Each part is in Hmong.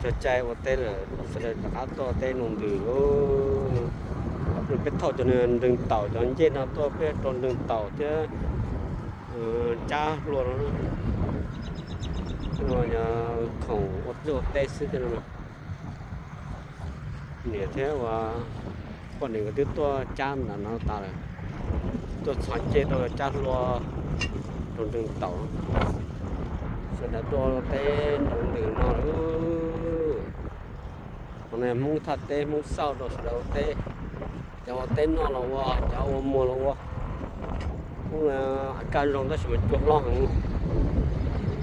Cog caij ua teb lawm, sawv daws rov qab tuaj teb nroo ntws lauj. Peb thauj cov nreeg taum cov ncej no tuaj peb rau nreeg taum thiab cab hlua no. Khoom ua teb xwb thiab no. Niam thiab ua poj niam nkawd twb tuaj cab ntawm no tas lawm, tuaj txhos ncej rau cab hlua rau nreeg taum. Sawv daws tuaj teb nroo ntws no lauj. Qhov no Hmoob thaj teb Hmoob xauj rau sawv daws ua teb, cov ua teb noj los ua, cov ua muag los ua. Hnub no kaj zoo tab sis mas cua hlob heev,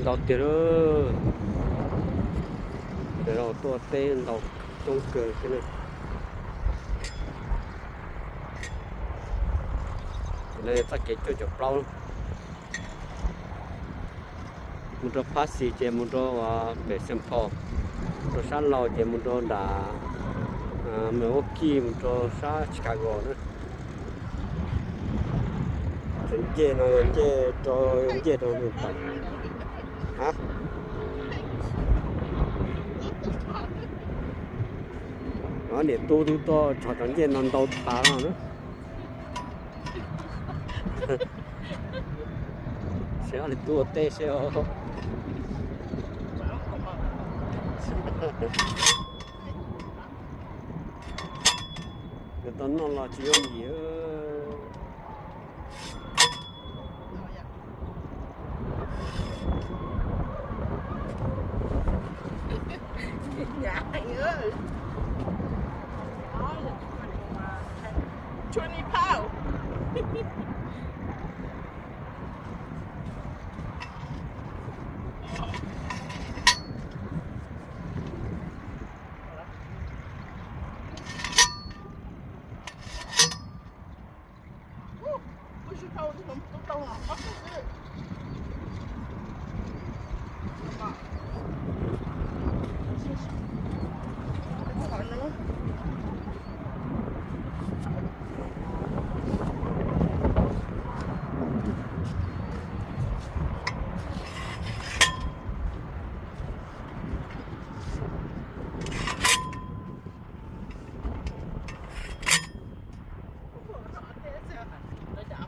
ntau tiag lauj. Sawv daws tuaj teb ntau coob kawg thiab na. Ces no yog txoj kev cuaj caum plaub, mus rau Phab Xis ces mus rau pem Saint Paul, rau sab laug ces mus rau nram Milwaukee mus rau sab Chicago na. Cov ncej no yog ncej rau, ncej rau nws tau. Niam tub twb tuaj txhos cov ncej no ntau tas no na. Seb ob niam tub ua teb seb. Yuav tau noj los tsis yooj yim. Twenty pound.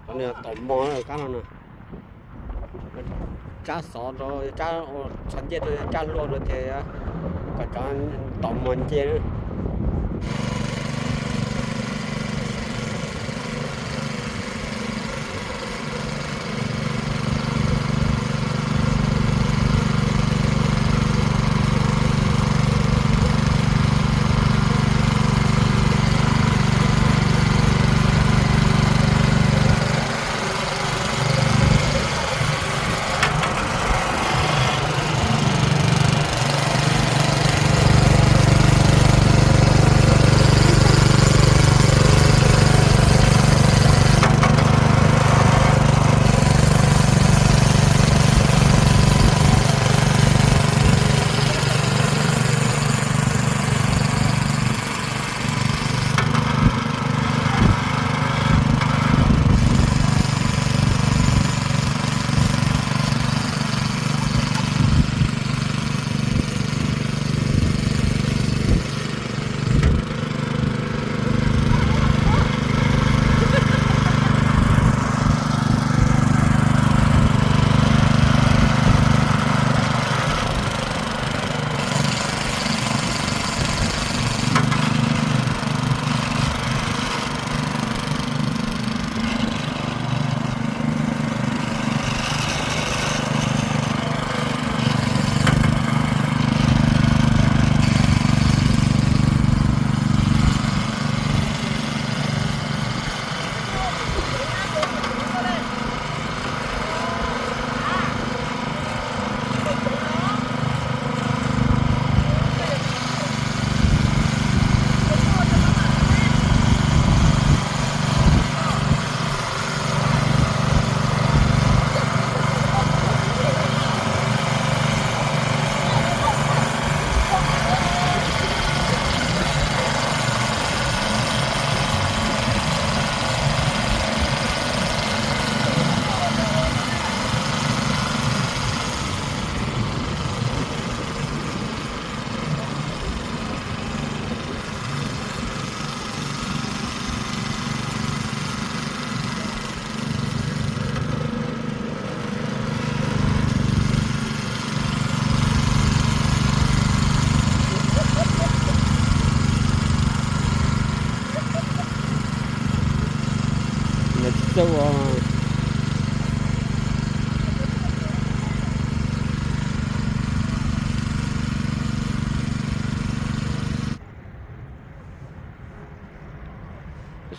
Qhov no yog taum mos kab no na. Tsab xov rau, tsab txhos ncej rau, tsab hlua rau ces kom cov taum mos nce na.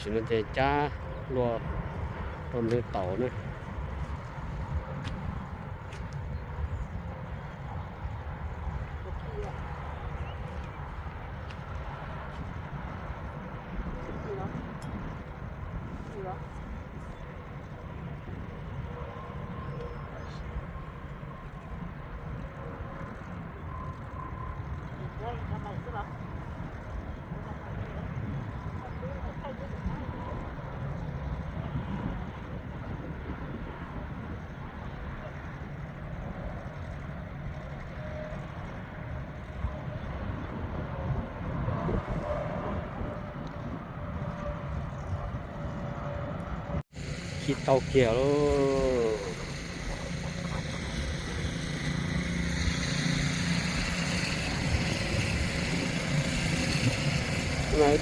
Ces no ces cab luaj rau nws taus na. Khi tau kiag lauj.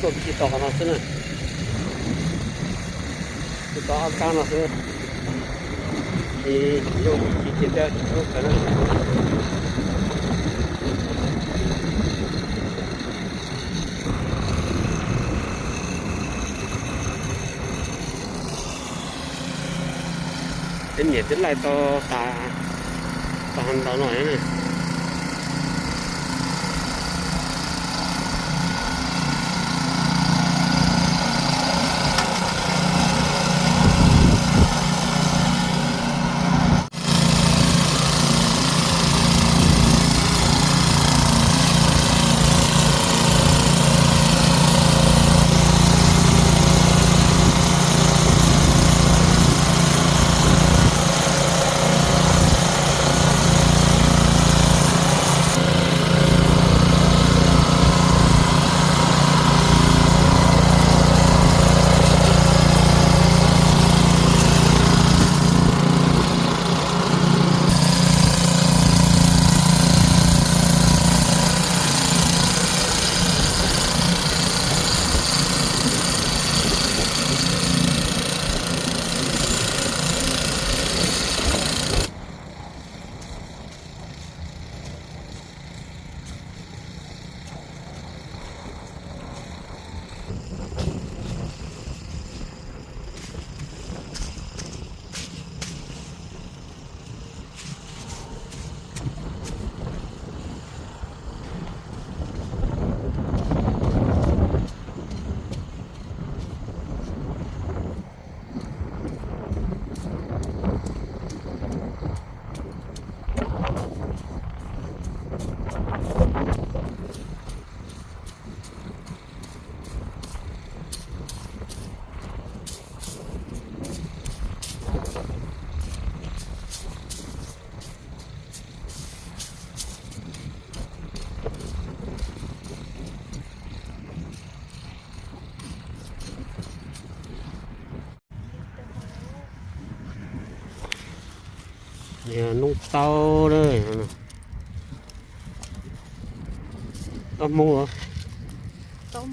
Tuaj khi tau qhov no xwb na. Khi tau ob kab no xwb. Khi yooj yim khi tiag tiag, lub kawg na. Tej niam tij laij tau tas, tas ntau no na. Yog noob taub na. Taub Hmoob os. Taub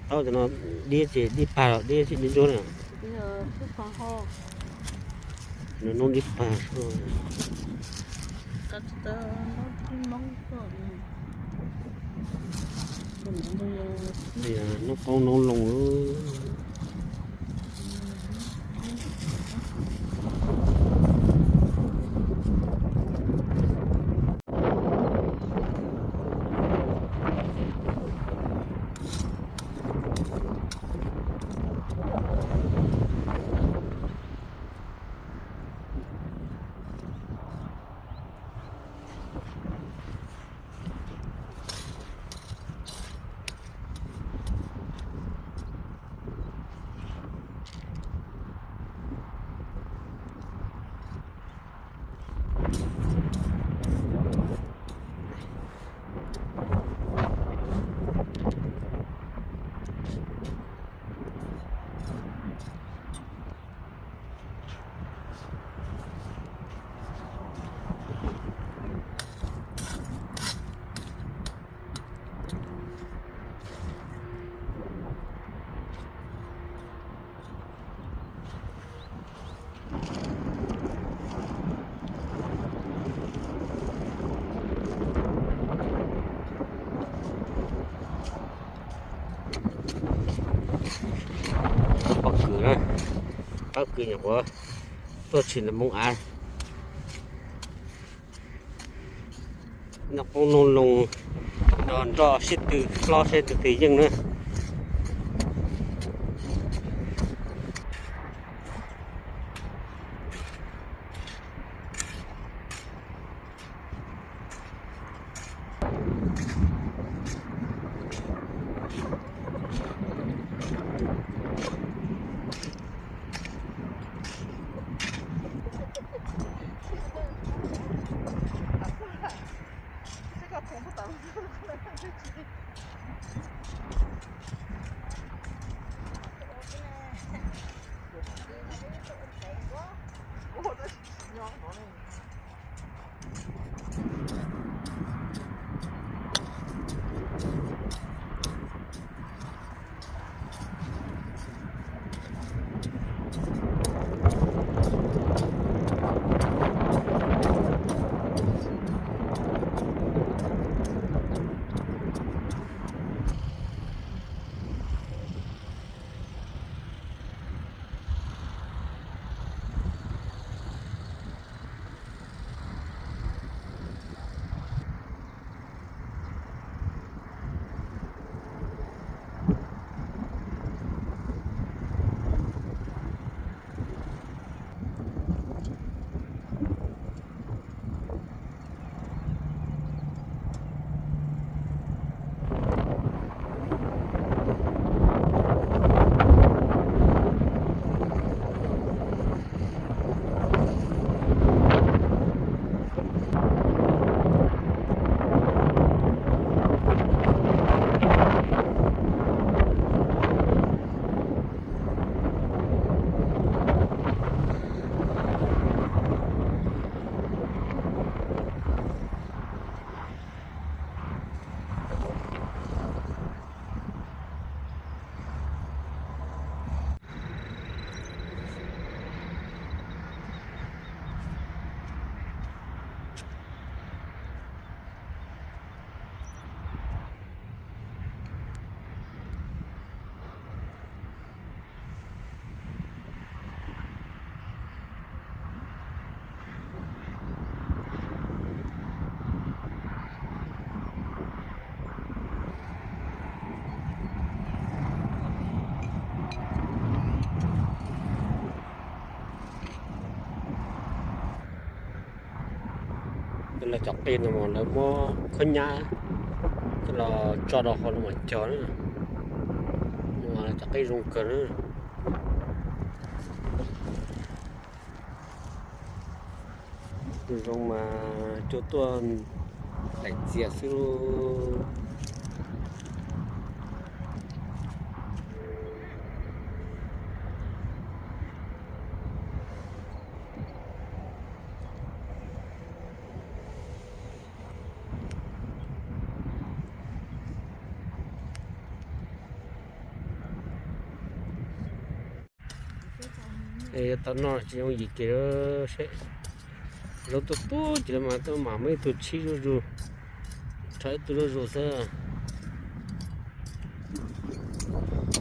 cov no dib ces dib pag los dib tsis dib ntsuab na. Nws noob dib pag. Noob qoob noob loo. Qab kws nyuam qhuav tuaj tshwm ntawm Hmoob Av, noj qoob noj loo nrog nroj sib tw hlob seb tus twg yeej na. Lawv cov qij no mas lawv muab khaub nyab coj los tso rau hauv no mas cog na. Cov qij zoo kawg na. Tus zoo mas cua tuaj daim txias xwb lauj. Yuav tau noj tsis zoo yim kev seb. Zaub tuaj tuaj ces mas tuaj mam muab ib tug tshib zuj zus, rho ib tug zuj zus xwb.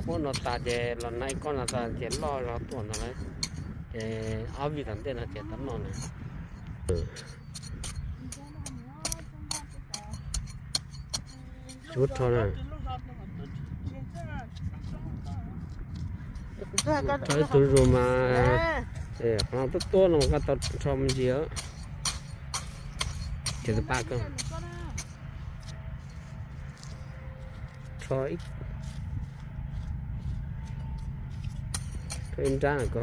Muab no tas ces los na ib kob no tas ces loj zog tuaj ntawd lawm. Ces ob vij tom ntej no ces tau noj na. Tsis muab rho na. Rho ib tug zuj zus mas, qhov no tuaj tuaj no mas koj tau rho me ntsis. Ces tus pab koj rho ib, rho ib nrab ko.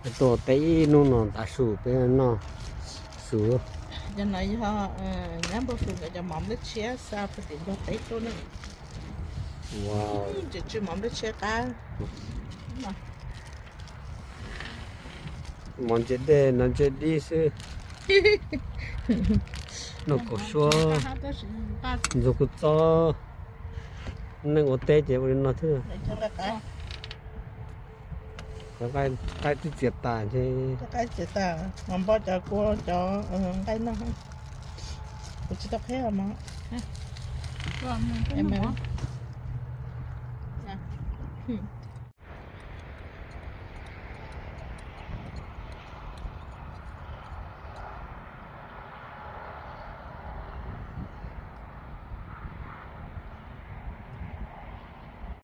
Tuaj teb ib hnub no tav su peb noj su. Cov no yog nyab npau suav nkawd cov mov nplej tshiab xa puag tim Nplog teb tuaj na. Tseem tsw mov nplej tshiab qab. Mov ntse dej no ntse dib xwb. Noj kaum suab, ntxuag kua txob, neej ua teb ces ua li no thiab. Qaib twb txiav tas ces. Qaib txiav tas, mas npog cov kua cov nqaij no. Kuv tsis tau qheb os mog.